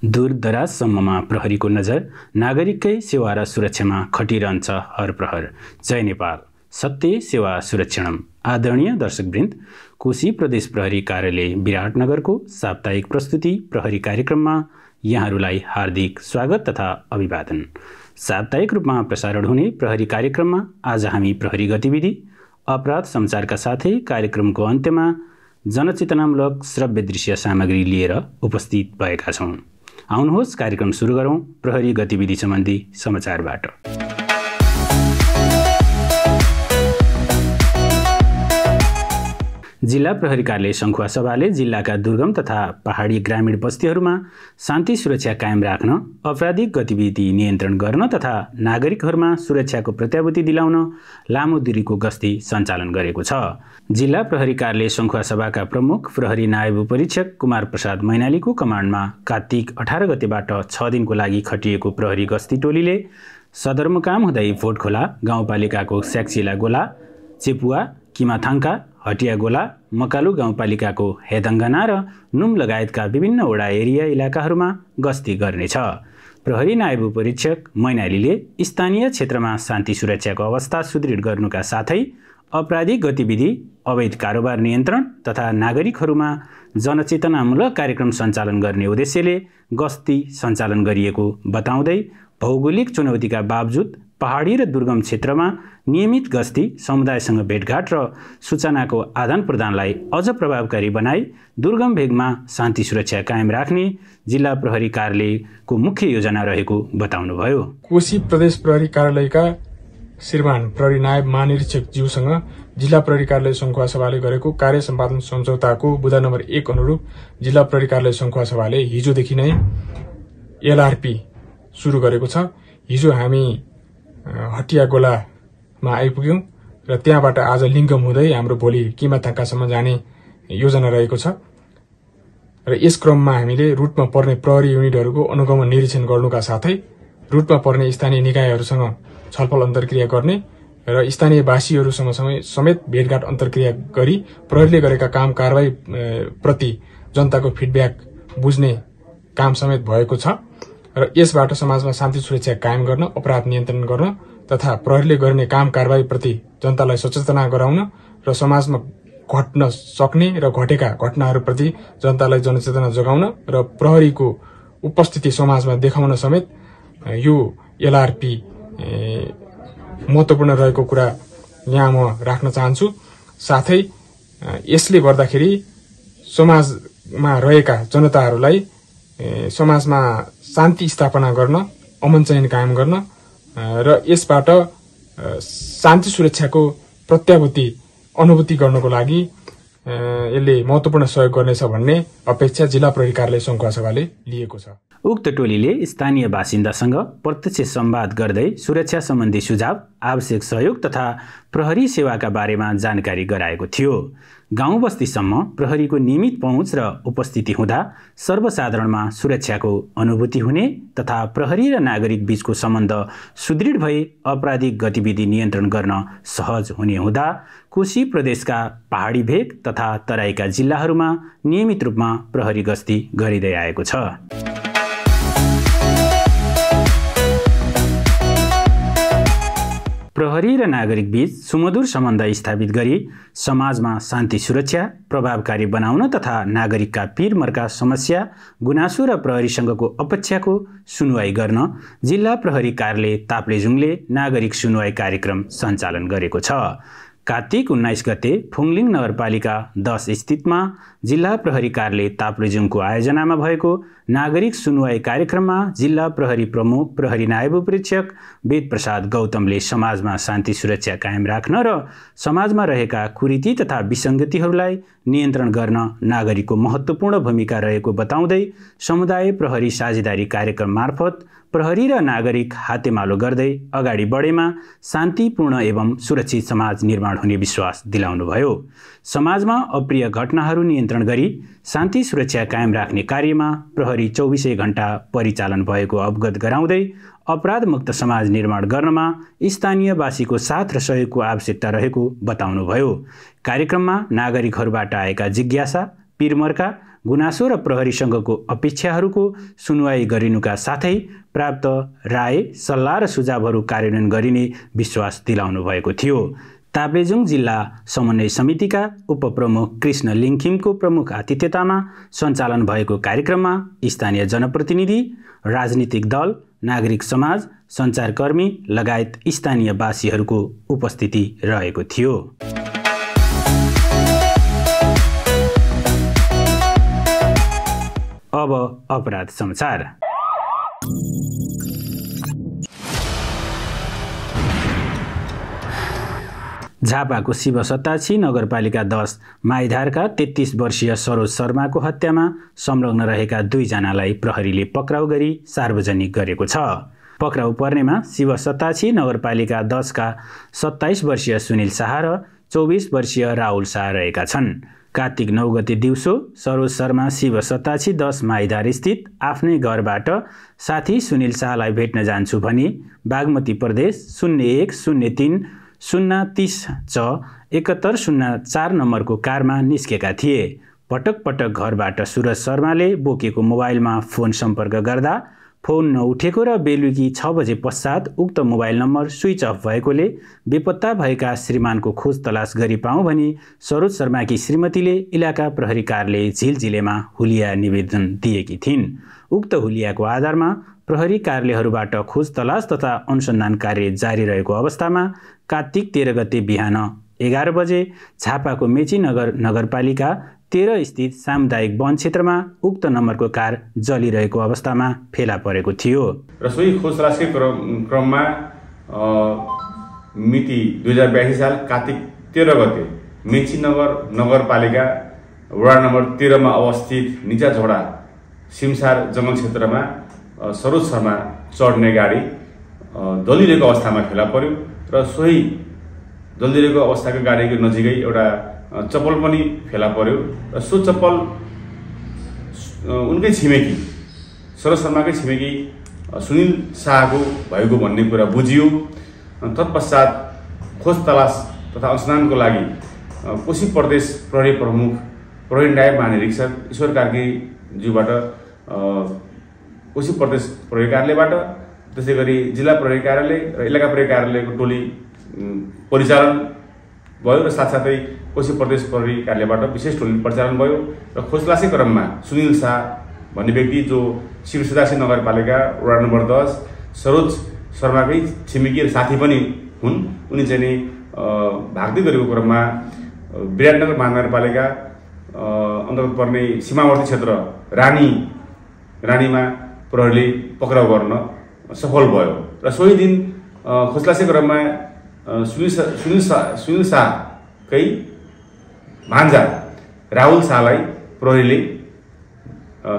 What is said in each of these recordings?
दूरदराजसम्ममा प्रहरीको नजर नागरिककै सेवा र सुरक्षामा खटिरहन्छ हर प्रहर। जय नेपाल, सत्य सेवा सुरक्षणम। आदरणीय दर्शकवृन्द, कोशी प्रदेश प्रहरी कार्यालय विराटनगरको साप्ताहिक प्रस्तुति प्रहरी कार्यक्रममा यहाँहरूलाई हार्दिक स्वागत तथा अभिवादन। साप्ताहिक रूपमा प्रसारण हुने प्रहरी कार्यक्रममा आज हामी प्रहरी गतिविधि, अपराध समाचारका साथै कार्यक्रमको अन्त्यमा जनचेतनामूलक श्रव्य दृश्य सामग्री लिएर उपस्थित भएका छौँ। आउनुहोस् कार्यक्रम सुरु गरौँ प्रहरी गतिविधि सम्बन्धी समाचारबाट। जिल्ला प्रहरी कार्यालय सङ्खुवासभाले जिल्लाका दुर्गम तथा पहाडी ग्रामीण बस्तीहरूमा शान्ति सुरक्षा कायम राख्न, आपराधिक गतिविधि नियन्त्रण गर्न तथा नागरिकहरूमा सुरक्षाको प्रत्याभूति दिलाउन लामो दूरीको गस्ती सञ्चालन गरेको छ। जिल्ला प्रहरी कार्यालय सङ्खुवासभाका प्रमुख प्रहरी नायब उपरीक्षक कुमार प्रसाद मैनालीको कमान्डमा कार्तिक 18 गतेबाट 6 दिनको लागि खटिएको प्रहरी गस्ती टोलीले सदरमुकाम हुँदै भोटखोला गाउँपालिकाको स्याक्सिला गोला, चेपुवा, किमाथाङ्का, हटिया गोला, मकालु गाउँपालिकाको हेदङ्गना र नुम लगायतका विभिन्न वडा एरिया इलाकाहरूमा गस्ती गर्नेछ। प्रहरी नायब उपरीक्षक मैनालीले स्थानीय क्षेत्रमा शान्ति सुरक्षाको अवस्था सुदृढ गर्नुका साथै आपराधिक गतिविधि, अवैध कारोबार नियन्त्रण तथा नागरिकहरूमा जनचेतनामूलक कार्यक्रम सञ्चालन गर्ने उद्देश्यले गस्ती सञ्चालन गरिएको बताउँदै भौगोलिक चुनौतीका बावजुद पहाडी र दुर्गम क्षेत्रमा नियमित गस्ती समुदायसँग भेटघाट र सूचनाको आदान प्रदानलाई अझ प्रभावकारी बनाई दुर्गम भेगमा शान्ति सुरक्षा कायम राख्ने जिल्ला प्रहरी कार्यालयको मुख्य योजना रहेको बताउनुभयो। कोशी प्रदेश प्रहरी कार्यालयका श्रीमान प्रहरी नायब महानिरीक्षक ज्यूसँग जिल्ला प्रहरी कार्यालय सङ्खुवासभाले गरेको कार्य सम्पादन सम्झौताको बुँदा नम्बर 1 अनुरूप जिल्ला प्रहरी कार्यालय सङ्खुवासभाले हिजोदेखि नै एलआरपी सुरु गरेको छ। हिजो हामी हटिया गोलामा आइपुग्यौं र त्यहाँबाट आज लिङ्गम हुँदै हाम्रो भोलि किमाथाङ्कासम्म जाने योजना रहेको छ र यस क्रममा हामीले रुटमा पर्ने प्रहरी युनिटहरूको अनुगमन निरीक्षण गर्नुका साथै रुटमा पर्ने स्थानीय निकायहरूसँग छलफल अन्तर्क्रिया गर्ने र स्थानीय वासीहरूसँग समेत भेटघाट अन्तर्क्रिया गरी प्रहरीले गरेका काम कारबाही प्रति जनताको फिडब्याक बुझ्ने काम समेत भएको छ र यसबाट समाजमा शान्ति सुरक्षा कायम गर्न, अपराध नियन्त्रण गर्न तथा प्रहरीले गर्ने काम कारबाही प्रति जनतालाई सचेतना गराउन र समाजमा घट्न सक्ने र घटेका घटनाहरूप्रति जनतालाई जनचेतना जगाउन र प्रहरीको उपस्थिति समाजमा देखाउन समेत यो एलआरपी महत्त्वपूर्ण रहेको कुरा यहाँ म राख्न चाहन्छु। साथै यसले गर्दाखेरि समाजमा रहेका जनताहरूलाई समाजमा शान्ति स्थापना गर्न, अमन चयन कायम गर्न र यसबाट शान्ति सुरक्षाको प्रत्याभूति अनुभूति गर्नको लागि यसले महत्त्वपूर्ण सहयोग गर्नेछ भन्ने अपेक्षा जिल्ला प्रहरी कार्यालय सङ्खुवासभाले लिएको छ। उक्त टोलीले स्थानीय बासिन्दासँग प्रत्यक्ष संवाद गर्दै सुरक्षा सम्बन्धी सुझाव, आवश्यक सहयोग तथा प्रहरी सेवाका बारेमा जानकारी गराएको थियो। गाउँ बस्तीसम्म प्रहरीको नियमित पहुँच र उपस्थिति हुँदा सर्वसाधारणमा सुरक्षाको अनुभूति हुने तथा प्रहरी र नागरिक बीचको सम्बन्ध सुदृढ भई आपराधिक गतिविधि नियन्त्रण गर्न सहज हुने हुँदा कोशी प्रदेशका पहाडी भेग तथा तराईका जिल्लाहरूमा नियमित रूपमा प्रहरी गस्ती गरिँदै आएको छ। प्रहरी र नागरिक बीच सुमधुर सम्बन्ध स्थापित गरी समाजमा शान्ति सुरक्षा प्रभावकारी बनाउन तथा नागरिकका पीरमर्का समस्या, गुनासो र प्रहरीसँगको अपेक्षाको सुनवाई गर्न जिल्ला प्रहरी कार्यालय ताप्लेजुङले नागरिक सुनवाई कार्यक्रम सञ्चालन गरेको छ। कार्तिक 19 गते फुङलिङ नगरपालिका 10 स्थितमा जिल्ला प्रहरी कार्यालय ताप्लेजुङको आयोजनामा भएको नागरिक सुनवाई कार्यक्रममा जिल्ला प्रहरी प्रमुख प्रहरी नायब उपरीक्षक वेद प्रसाद गौतमले समाजमा शान्ति सुरक्षा कायम राख्न र समाजमा रहेका कुरीति तथा विसङ्गतिहरूलाई नियन्त्रण गर्न नागरिकको महत्त्वपूर्ण भूमिका रहेको बताउँदै समुदाय प्रहरी साझेदारी कार्यक्रम मार्फत प्रहरी र नागरिक हातेमालो गर्दै अगाडि बढेमा शान्तिपूर्ण एवं सुरक्षित समाज निर्माण हुने विश्वास दिलाउनुभयो। समाजमा अप्रिय घटनाहरू नियन्त्रण गरी शान्ति सुरक्षा कायम राख्ने कार्यमा प्रहरी 24 घण्टा परिचालन भएको अवगत गराउँदै अपराधमुक्त समाज निर्माण गर्नमा स्थानीयवासीको साथ र सहयोगको आवश्यकता रहेको बताउनुभयो। कार्यक्रममा नागरिकहरूबाट आएका जिज्ञासा, पीरमर्का, गुनासो र प्रहरीसँगको अपेक्षाहरूको सुनवाई गरिनुका साथै प्राप्त राय, सल्लाह र सुझावहरू कार्यान्वयन गरिने विश्वास दिलाउनु भएको थियो। ताप्लेजुङ जिल्ला समन्वय समितिका उपप्रमुख कृष्ण लिङखिमको प्रमुख आतिथ्यतामा सञ्चालन भएको कार्यक्रममा स्थानीय जनप्रतिनिधि, राजनीतिक दल, नागरिक समाज, सञ्चारकर्मी लगायत स्थानीयवासीहरूको उपस्थिति रहेको थियो। अब अपराध समाचार। झापाको शिव सताक्षी नगरपालिका 10 माइधारका 33 वर्षीय सरोज शर्माको हत्यामा संलग्न रहेका 2 जनालाई प्रहरीले पक्राउ गरी सार्वजनिक गरेको छ। पक्राउ पर्नेमा शिव सताक्षी नगरपालिका 10 का 27 वर्षीय सुनिल शाह र 24 वर्षीय राहुल शाह रहेका छन्। कार्तिक 9 गते दिउँसो सरोज शर्मा शिव सताक्षी 10 माइधार स्थित आफ्नै घरबाट साथी सुनिल शाहलाई भेट्न जान्छु भनी बागमती प्रदेश 0103 030 च 7104 नम्बरको कारमा निस्केका थिए। पटक पटक घरबाट सुरज शर्माले बोकेको मोबाइलमा फोन सम्पर्क गर्दा फोन नउठेको र बेलुकी 6 बजे पश्चात उक्त मोबाइल नम्बर स्विच अफ भएकोले बेपत्ता भएका श्रीमानको खोज तलास गरी पाऊँ भनी सरोज शर्माकी श्रीमतीले इलाका प्रहरी कार्यालय झिलझिलेमा हुलिया निवेदन दिएकी थिइन्। उक्त हुलियाको आधारमा प्रहरी कार्यालयहरूबाट खोज तलास तथा अनुसन्धान कार्य जारी रहेको अवस्थामा कार्तिक 13 गते बिहान 11 बजे झापाको मेची नगरपालिका 13 स्थित सामुदायिक वन क्षेत्रमा उक्त नम्बरको कार जलिरहेको अवस्थामा फेला परेको थियो। र सोही खोज तलासकै क्रममा मिति 2082 साल कार्तिक 13 गते मेची नगरपालिका वडा नम्बर 13 मा अवस्थित निचा झोडा सिमसार जङ्गल क्षेत्रमा सरोज शर्मा चढ्ने गाडी दलिरहेको अवस्थामा फेला पर्यो र सोही दलिरहेको अवस्थाको गाडीको नजिकै एउटा चप्पल पनि फेला पर्यो र सो चप्पल उनकै छिमेकी सरोज शर्माकै छिमेकी सुनिल शाहको भएको भन्ने कुरा बुझियो। तत्पश्चात खोज तलास तथा अनुसन्धानको लागि कोशी प्रदेश प्रहरी प्रमुख प्रहरी नायब महानिरीक्षक ईश्वर कार्की ज्यूबाट कोशी प्रदेश प्रहरी कार्यालयबाट त्यसै गरी जिल्ला प्रहरी कार्यालय र इलाका प्रहरी कार्यालयको टोली परिचालन भयो र साथसाथै कोशी प्रदेश प्रहरी कार्यालयबाट विशेष टोली परिचालन भयो र खोजतलासकै क्रममा सुनिल शाह भन्ने व्यक्ति जो शिव सताक्षी नगरपालिका वडा नम्बर 10 सरोज शर्माकै छिमेकी र साथी पनि हुन्। उनी चाहिँ नि भाग्दै गरेको क्रममा विराटनगर महानगरपालिका अन्तर्गत पर्ने सीमावर्ती क्षेत्र रानीमा प्रहरीले पक्राउ गर्न सफल भयो र सोही दिन खोजतलासकै क्रममा सुनिल शाहकै भान्जा राहुल शाहलाई प्रहरीले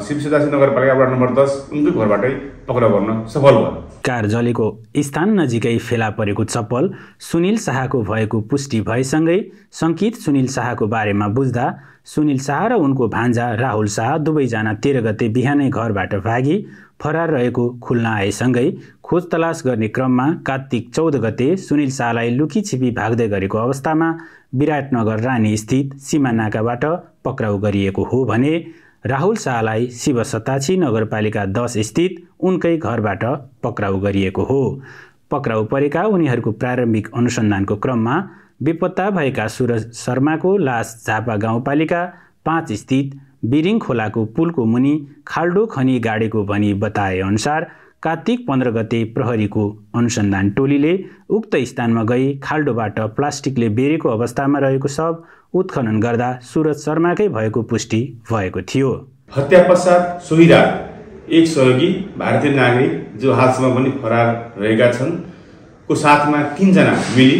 शिव सताक्षी नगरपालिका वडा नम्बर 10 उनकै घरबाटै पक्राउ गर्न सफल भयो। कार जलेको स्थान नजिकै फेला परेको चप्पल सुनिल शाहको भएको पुष्टि भएसँगै शङ्कित सुनिल शाहको बारेमा बुझ्दा सुनिल शाह र उनको भान्जा राहुल शाह दुवैजना 13 गते बिहानै घरबाट भागी फरार रहेको खुल्न आएसँगै खोज तलास गर्ने क्रममा कार्तिक 14 गते सुनिल शाहलाई लुकीछिपी भाग्दै गरेको अवस्थामा विराटनगर रानी स्थित सीमा नाकाबाट पक्राउ गरिएको हो भने राहुल शाहलाई शिव सताक्षी नगरपालिका 10 स्थित उनकै घरबाट पक्राउ गरिएको हो। पक्राउ परेका उनीहरूको प्रारम्भिक अनुसन्धानको क्रममा बेपत्ता भएका सुरज शर्माको लास झापा गाउँपालिका 5 स्थित बिरिङ खोलाको पुलको मुनि खाल्डो खनी गाडेको भनी बताए अनुसार कार्तिक 15 गते प्रहरीको अनुसन्धान टोलीले उक्त स्थानमा गई खाल्डोबाट प्लास्टिकले बेरेको अवस्थामा रहेको शव उत्खनन गर्दा सुरज शर्माकै भएको पुष्टि भएको थियो। हत्या पश्चात सोही रात एक सहयोगी भारतीय नागरिक जो हालसम्म पनि फरार रहेका छन् को साथमा 3 जना मिली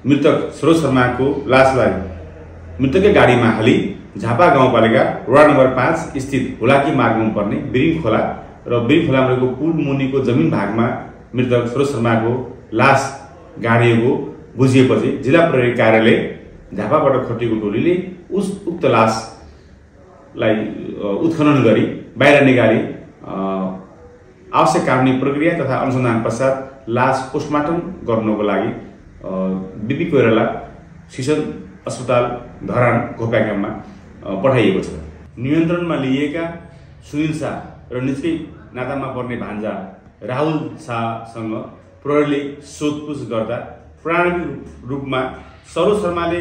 मृतक सरोज शर्माको लासलाई मृतककै गाडीमा हाली झापा गाउँपालिका वडा नम्बर 5 स्थित हुलाकी मार्गमा पर्ने बिरिङ खोला र बिरिङ खोलामा रहेको पुल मुनिको जमिन भागमा मृतक सरोज शर्माको लास गाडिएको बुझिएपछि जिल्ला प्रहरी कार्यालय झापाबाट खटिएको टोलीले उक्त लासलाई उत्खनन गरी बाहिर निकाली आवश्यक कानुनी प्रक्रिया तथा अनुसन्धान पश्चात लास पोस्टमार्टम गर्नको लागि बीपी कोइराला शिशु अस्पताल धरान घोप्याकाममा पठाइएको छ। नियन्त्रणमा लिएका सुनिल शाह र निजकै नातामा पर्ने भान्जा राहुल शाहसँग प्रहरीले सोधपुछ गर्दा प्रारम्भिक रूपमा सरोज शर्माले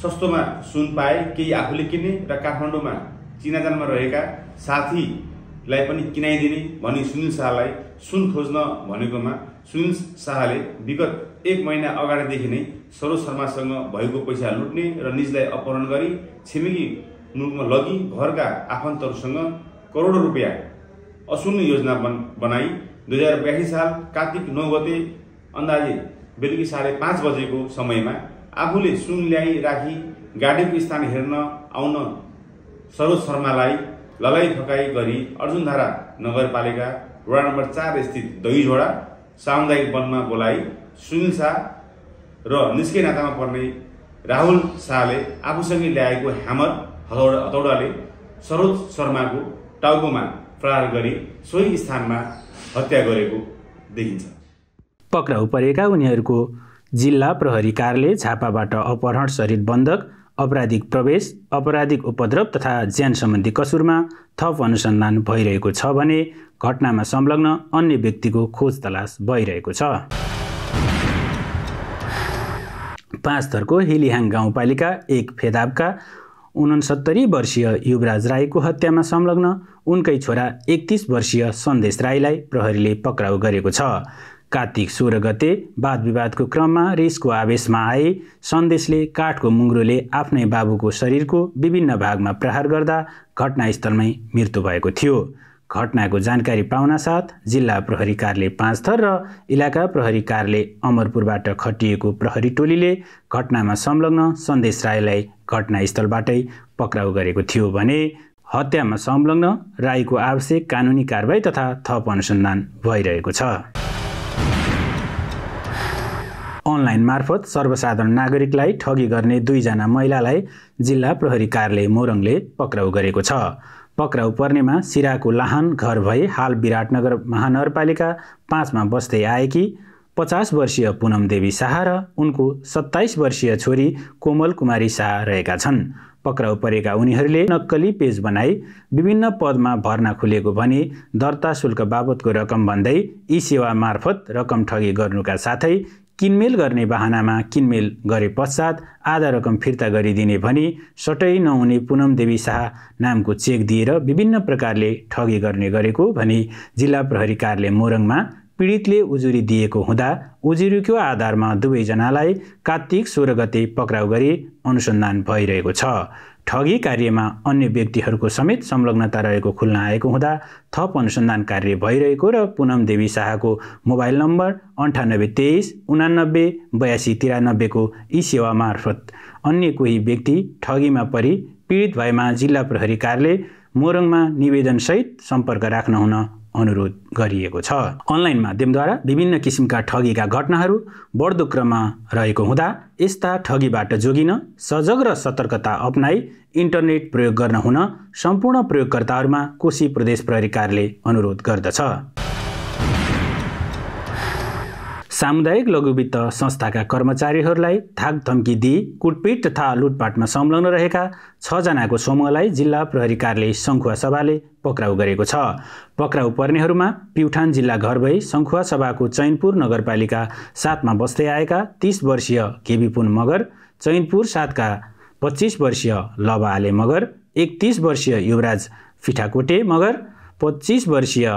सस्तोमा सुन पाए, केही आफूले किन्ने र काठमाडौँमा चिनाजानमा रहेका साथीलाई पनि किनाइदिने भनी सुनिल शाहलाई सुन खोज्न भनेकोमा सुनिल शाहले विगत 1 महिना अगाडिदेखि नै सरोज शर्मासँग भएको पैसा लुट्ने र निजलाई अपहरण गरी छिमेकी मुलुकमा लगी घरका आफन्तहरूसँग करोडौं रुपियाँ असुल्ने योजना बनाई 2082 साल कार्तिक 9 गते अन्दाजे बेलुकी 5:30 बजेको समयमा आफूले सुन ल्याई राखी गाडीको स्थान हेर्न आउन सरोज शर्मालाई ललाई फकाई गरी अर्जुनधारा नगरपालिका वडा नम्बर 4 स्थित दहीझोडा सामुदायिक वनमा बोलाई सुनिल शाह र निस्के नातामा पर्ने राहुल शाहले आफूसँगै ल्याएको ह्यामर हतौडाले सरोज शर्माको टाउकोमा प्रहार गरी सोही स्थानमा हत्या गरेको देखिन्छ। पक्राउ परेका उनीहरूको जिल्ला प्रहरी कार्यालय झापाबाट अपहरण, शरीर बन्धक, अपराधिक प्रवेश, अपराधिक उपद्रव तथा ज्यान सम्बन्धी कसुरमा थप अनुसन्धान भइरहेको छ भने घटनामा संलग्न अन्य व्यक्तिको खोज तलास भइरहेको छ। पाँचथरको हिलिहाङ गाउँपालिका 1 फेदाबका 69 वर्षीय युवराज राईको हत्यामा संलग्न उनकै छोरा 31 वर्षीय सन्देश राईलाई प्रहरीले पक्राउ गरेको छ। कार्तिक 16 गते वाद विवादको क्रममा रिसको आवेशमा आए सन्देशले काठको मुङ्ग्रोले आफ्नै बाबुको शरीरको विभिन्न भागमा प्रहार गर्दा घटनास्थलमै मृत्यु भएको थियो। घटनाको जानकारी पाउनासाथ जिल्ला प्रहरी कार्यालय पाँचथर र इलाका प्रहरी कार्यालय अमरपुरबाट खटिएको प्रहरी टोलीले घटनामा संलग्न सन्देश राईलाई घटनास्थलबाटै पक्राउ गरेको थियो भने हत्यामा संलग्न राईको आवश्यक कानुनी कारबाही तथा थप अनुसन्धान भइरहेको छ। अनलाइन मार्फत सर्वसाधारण नागरिकलाई ठगी गर्ने 2 जना महिलालाई जिल्ला प्रहरी कार्यालय मोरङले पक्राउ गरेको छ। पक्राउ पर्नेमा सिराको लाहान घर भई हाल विराटनगर महानगरपालिका 5 मा बस्दै आएकी 50 वर्षीय पूनम देवी शाह र उनको 27 वर्षीय छोरी कोमल कुमारी शाह रहेका छन्। पक्राउ परेका उनीहरूले नक्कली पेज बनाई विभिन्न पदमा भर्ना खुलेको भनी दर्ता शुल्क बाबतको रकम भन्दै ई सेवा मार्फत रकम ठगी गर्नुका साथै किनमेल गर्ने बहानामा किनमेल गरे पश्चात आधा रकम फिर्ता गरिदिने भनी सटै नहुने पूनम देवी शाह नामको चेक दिएर विभिन्न प्रकारले ठगी गर्ने गरेको भनी जिल्ला प्रहरी कार्यालय मोरङमा पीडितले उजुरी दिएको हुँदा उजुरीको आधारमा 2 जनालाई कार्तिक 16 गते पक्राउ गरी अनुसन्धान भइरहेको छ। ठगी कार्यमा अन्य व्यक्तिहरूको समेत संलग्नता रहेको खुल्न आएको हुँदा थप अनुसन्धान कार्य भइरहेको र पूनम देवी शाहको मोबाइल नम्बर 9823 89 82 93 को ई सेवा मार्फत अन्य कोही व्यक्ति ठगीमा परि पीडित भएमा जिल्ला प्रहरी कार्यालय मोरङमा निवेदनसहित सम्पर्क राख्न हुन अनुरोध गरिएको छ। अनलाइन माध्यमद्वारा विभिन्न किसिमका ठगीका घटनाहरू बढ्दो क्रममा रहेको हुँदा यस्ता ठगीबाट जोगिन सजग र सतर्कता अपनाई इन्टरनेट प्रयोग गर्न हुन सम्पूर्ण प्रयोगकर्ताहरूमा कोशी प्रदेश प्रहरी कार्यालय अनुरोध गर्दछ। सामुदायिक लघुवित्त संस्थाका कर्मचारीहरूलाई धाक धम्की दिई कुटपिट तथा लुटपाटमा संलग्न रहेका 6 जनाको समूहलाई जिल्ला प्रहरी कार्यालय सङ्खुवा सभाले पक्राउ गरेको छ। पक्राउ पर्नेहरूमा प्युठान जिल्ला घर भई सङ्खुवा सभाको चैनपुर नगरपालिका 7 मा बस्दै आएका 30 वर्षीय केबीपुन मगर, चैनपुर 7 का 25 वर्षीय लबा आले मगर, 31 वर्षीय युवराज फिठाकोटे मगर, 25 वर्षीय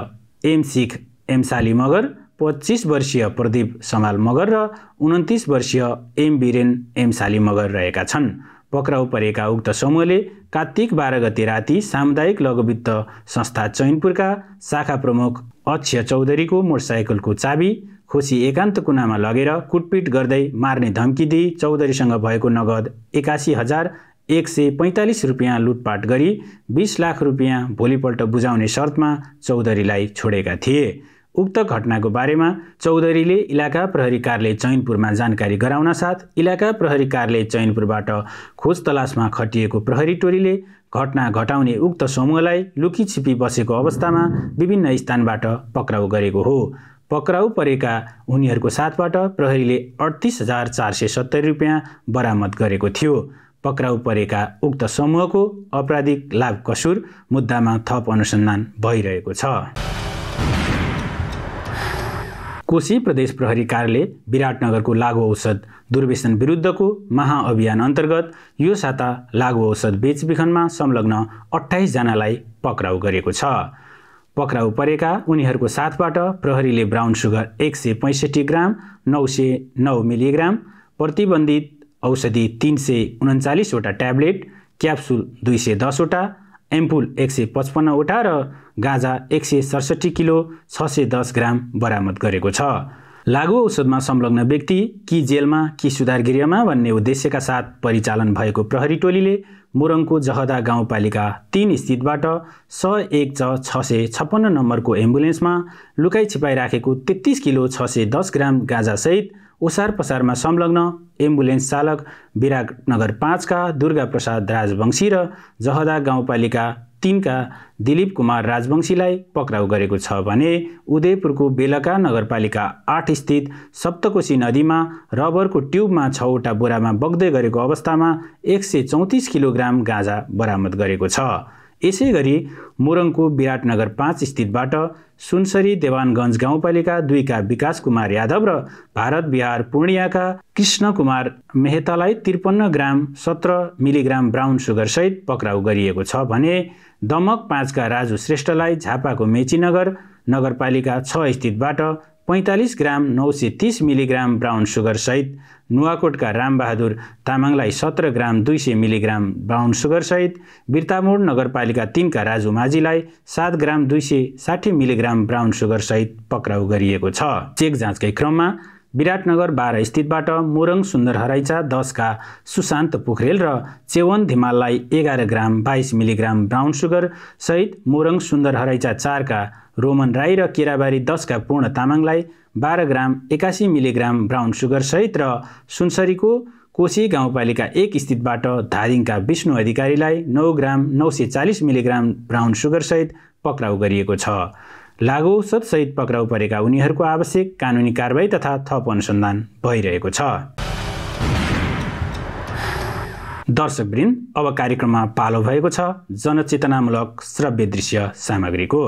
एम सिख एमसाली मगर, 25 वर्षीय प्रदीप समाल मगर र 29 वर्षीय एम वीरेन एमसाली मगर रहेका छन्। पक्राउ परेका उक्त समूहले कार्तिक 12 गते राति सामुदायिक लघुवित्त संस्था चैनपुरका शाखा प्रमुख अक्षय चौधरीको मोटरसाइकलको चाबी खोसी एकान्त कुनामा लगेर कुटपिट गर्दै मार्ने धम्की दिई चौधरीसँग भएको नगद 81,145 रुपियाँ लुटपाट गरी 20 लाख रुपियाँ भोलिपल्ट बुझाउने शर्तमा चौधरीलाई छोडेका थिए। उक्त घटनाको बारेमा चौधरीले इलाका प्रहरी कार्यालय चैनपुरमा जानकारी गराउन साथ इलाका प्रहरी कार्यालय चैनपुरबाट खोज तलासमा खटिएको प्रहरी टोलीले घटना घटाउने उक्त समूहलाई लुकी छिपी बसेको अवस्थामा विभिन्न स्थानबाट पक्राउ गरेको हो। पक्राउ परेका उनीहरूको साथबाट प्रहरीले 38,470 रुपियाँ बरामद गरेको थियो। पक्राउ परेका उक्त समूहको आपराधिक लाभ कसुर मुद्दामा थप अनुसन्धान भइरहेको छ। कोशी प्रदेश प्रहरी कार्यालय विराटनगरको लागु औषध दुर्व्यसन विरुद्धको महाअभियान अन्तर्गत यो साता लागु औषध बेचबिखनमा संलग्न 28 जनालाई पक्राउ गरेको छ। पक्राउ परेका उनीहरूको साथबाट प्रहरीले ब्राउन सुगर 165 ग्राम, 909 मिलिग्राम, प्रतिबन्धित औषधि 339 वटा ट्याब्लेट, क्याप्सुल 210 वटा, एम्पुल 155 वटा र गाँजा 167 किलो 610 ग्राम बरामद गरेको छ। लागु औषधमा संलग्न व्यक्ति कि जेलमा कि सुधार गृहमा भन्ने उद्देश्यका साथ परिचालन भएको प्रहरी टोलीले मोरङको जहदा गाउँपालिका 3 स्थितबाट 101-656 नम्बरको एम्बुलेन्समा लुकाई छिपाई राखेको 33 किलो 610 ग्राम गाँजासहित ओसार पसारमा संलग्न एम्बुलेन्स चालक विराटनगर 5 का दुर्गा प्रसाद राजवंशी र जहदा गाउँपालिका 3 का दिलीप कुमार राजवंशीलाई पक्राउ गरेको छ भने उदयपुरको बेलका नगरपालिका 8 स्थित सप्तकोशी नदीमा रबरको ट्युबमा 6 वटा बोरामा बग्दै गरेको अवस्थामा 134 किलोग्राम गाँजा बरामद गरेको छ। यसैगरी मोरङको विराटनगर 5 स्थितबाट सुनसरी देवानगञ्ज गाउँपालिका 2 का विकास कुमार यादव र भारत बिहार पूर्णियाका कृष्ण कुमार मेहतालाई 53 ग्राम 17 मिलिग्राम ब्राउन सुगर सहित पक्राउ गरिएको छ भने दमक 5 का राजु श्रेष्ठलाई झापाको मेचीनगर नगरपालिका 6 स्थितबाट 45 ग्राम 930 मिलिग्राम ब्राउन सुगर सहित नुवाकोटका रामबहादुर तामाङलाई 17 ग्राम 200 मिलिग्राम ब्राउन सुगर सहित बिर्तामोड नगरपालिका 3 का राजु माझीलाई 7 ग्राम 260 मिलिग्राम ब्राउन सुगर सहित पक्राउ गरिएको छ। चेक जाँचकै क्रममा विराटनगर 12 स्थितबाट मोरङ सुन्दर हराइचा 10 का सुशान्त पोखरेल र चेवन धिमाललाई 11 ग्राम 22 मिलिग्राम ब्राउन सुगर सहित मोरङ सुन्दर हराइचा 4 का रोमन राई र केराबारी 10 का पूर्ण तामाङलाई 12 ग्राम 81 मिलिग्राम ब्राउन सुगर सहित र सुनसरीको कोशी गाउँपालिका 1 स्थितबाट धादिङका विष्णु अधिकारीलाई 9 ग्राम 940 मिलिग्राम ब्राउन सुगर सहित पक्राउ गरिएको छ। लागु औषध सहित पक्राउ परेका उनीहरूको आवश्यक कानुनी कारबाही तथा थप अनुसन्धान भइरहेको छ। दर्शकवृन्द, अब कार्यक्रममा पालो भएको छ जनचेतनामूलक श्रव्य दृश्य सामग्रीको।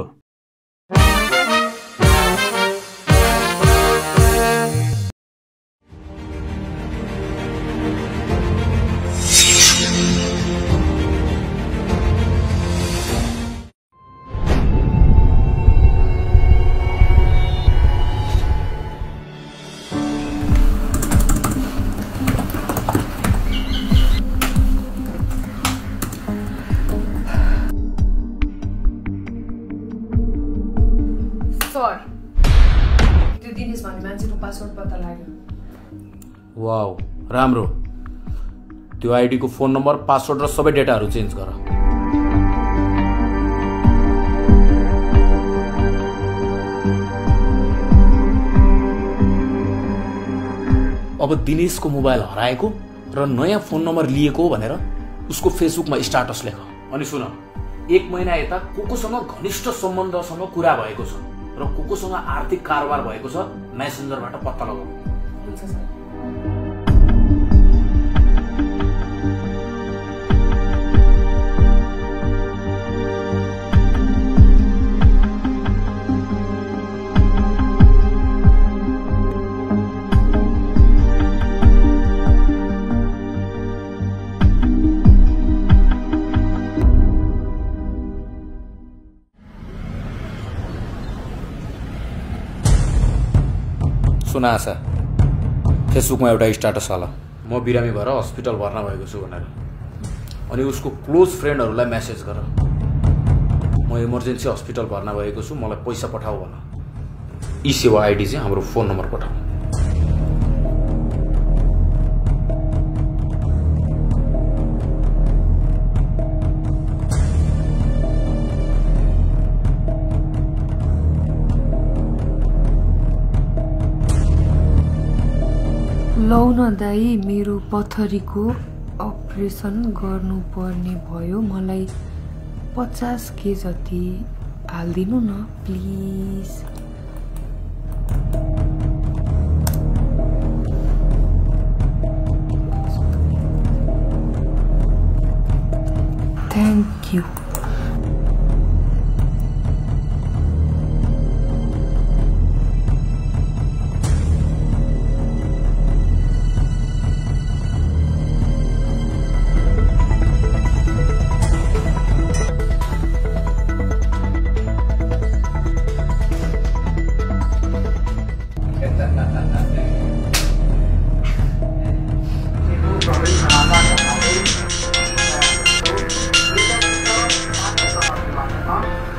वाउ, राम्रो। त्यो आइडी को फोन नम्बर, पासवर्ड र सबै डेटाहरू चेन्ज गर। अब दिनेशको मोबाइल हराएको र नयाँ फोन नम्बर लिएको भनेर उसको फेसबुकमा स्टाटस लेख। अनि सुन, 1 महिना यता कोसँग घनिष्ठ सम्बन्धसँग कुरा भएको छ र कोसँग आर्थिक कारोबार भएको छ मेसेन्जरबाट पत्ता लगाऊ। हुन्छ सर। सुना आशा, फेसबुकमा एउटा स्टाटस हाल, म बिरामी भएर हस्पिटल भर्ना भएको छु भनेर। अनि उसको क्लोज फ्रेन्डहरूलाई मेसेज गर, म इमर्जेन्सी हस्पिटल भर्ना भएको छु, मलाई पैसा पठाऊ भन। ई सेवा आइडी चाहिँ हाम्रो फोन नम्बर पठाऊ। लौ न दाई, मेरो पथरीको अपरेसन गर्नुपर्ने भयो, मलाई 50 के जति हालिदिनु न प्लिज। Thank you.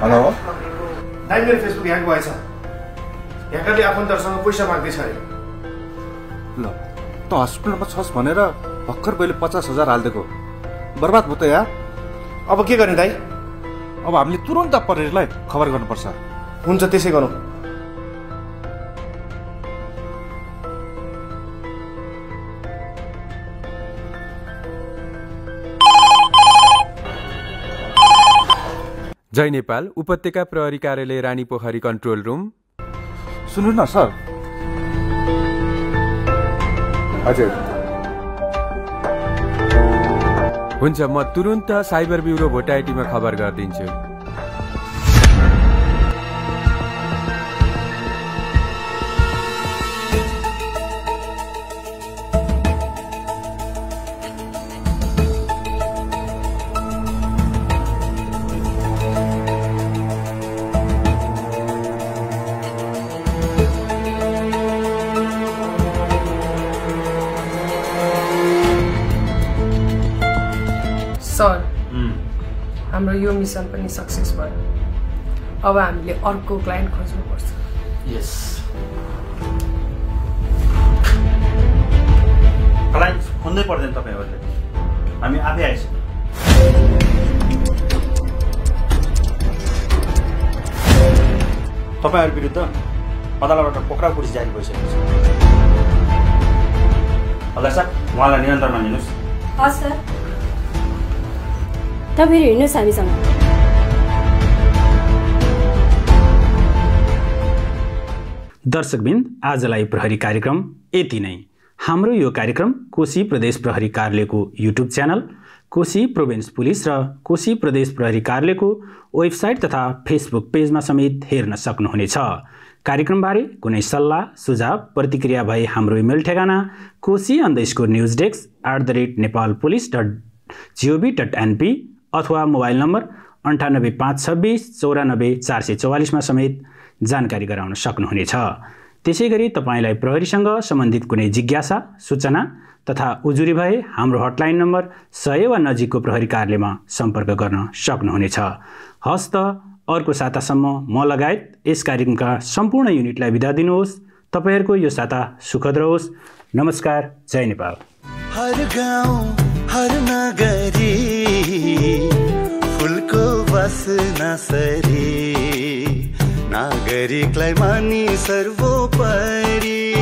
हेलो दाइ, मेरो फेसबुक ह्याक भएछ। ह्याकरले आफन्तहरूसँग पैसा माग्दैछ अरे। ल त हस्पिटलमा छस् भनेर भर्खर पहिले 50,000 हालिदिएको बर्बाद भयो त यार। अब के गर्ने दाइ? अब हामीले तुरन्त प्रहरीलाई खबर गर्नुपर्छ। हुन्छ, त्यसै गरौँ। जय नेपाल उपत्यका प्रहरी कार्यालय रानीपोखरी कन्ट्रोल रुम। सुन्नु न सर। हजुर हुन्छ, म तुरुन्त साइबर ब्युरो भोटाइटीमा खबर गरिदिन्छु। सर, हाम्रो यो मिसन पनि सक्सेस भयो। अब हामीले अर्को क्लाइन्ट खोज्नुपर्छ। यस, क्लाइन्ट खोज्नै पर्दैन तपाईँहरूले, हामी आफै आइसक्यौँ। तपाईँहरू विरुद्ध अदालतबाट पक्राउ पुलिस जारी भइसकेको छ। अदालत साहब, उहाँलाई नियन्त्रणमा लिनुहोस्। हस् सर, तपाईँहरू हिँड्नुहोस् हामीसँग। दर्शकबिन्द, आजलाई प्रहरी कार्यक्रम यति नै। हाम्रो यो कार्यक्रम कोशी प्रदेश प्रहरी कार्यालयको YouTube channel, Koshi province police र कोशी प्रदेश प्रहरी कार्यालयको वेबसाइट तथा फेसबुक पेजमा समेत हेर्न सक्नुहुनेछ। कार्यक्रमबारे कुनै सल्लाह सुझाव प्रतिक्रिया भए हाम्रो इमेल ठेगाना koshi_newsdesk@nepalpolice.gov.np अथवा मोबाइल नम्बर 9856 94 444 मा समेत जानकारी गराउन सक्नुहुनेछ। त्यसैगरी तपाईलाई प्रहरीसँग सम्बन्धित कुनै जिज्ञासा सूचना तथा उजुरी भए हाम्रो हटलाइन नम्बर 100 वा नजिकको प्रहरी कार्यालयमा सम्पर्क गर्न सक्नुहुनेछ। हस् त, अर्को सातासम्म म लगायत यस कार्यक्रमका सम्पूर्ण युनिटलाई बिदा दिनुहोस्। तपाईहरूको यो साता सुखद रहोस्। नमस्कार, जय नेपाल। हर गाउँ हर नगरी फुलको वासना सरी, नागरिकलाई मानी सर्वोपरि।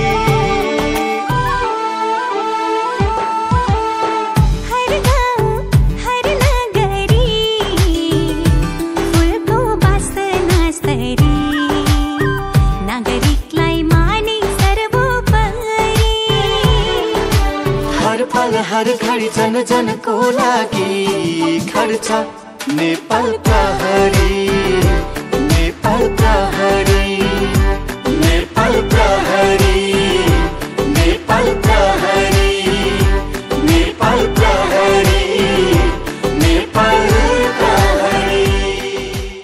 हर गाउँ हर नगरी फुलको वासना सरी, नागरिकलाई मानी सर्वोपरि। हर पल हर घडी जन जनको लागि खड्छ नेपाल प्रहरी, नेपाल प्रहरी।